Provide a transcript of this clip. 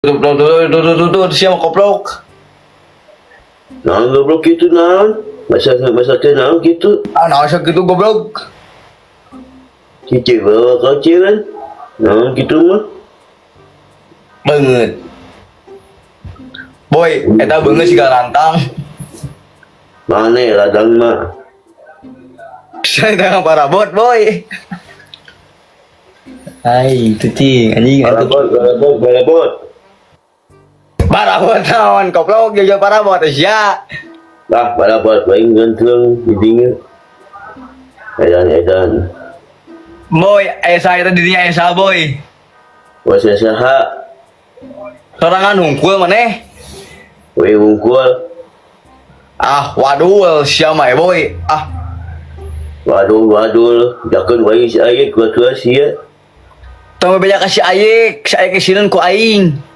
Tuh, tuh, tuh, tuh, tuh, tuh, tuh, sia mah koplok. Naon goblok gitu naon? Masa masa ke naon gitu? Ah, naon sok gitu goblok. Cici bawa kau kan? Naon gitu mah? Banget. Boy, eta beungeut siga lantang. Mana ladang mah? Saya dengan parabot, boy. Hai, cicing, anjing atuh. Parabot, parabot, parabot. Parabot naon, koplok jojo parabot sia. Lah, parabot paling ganteng di dinya. Edan, edan. Boy, aya saya tadi dinya aya saha, boy? Wasa saha? Sorangan hungkul maneh. We wungkul. Ah, waduh, sia mah boy. Ah, Waduh, waduh. Jakeun wae si Ayek, gua tua sia. Tong beja ka si Ayek, si Ayek kesineun ku aing.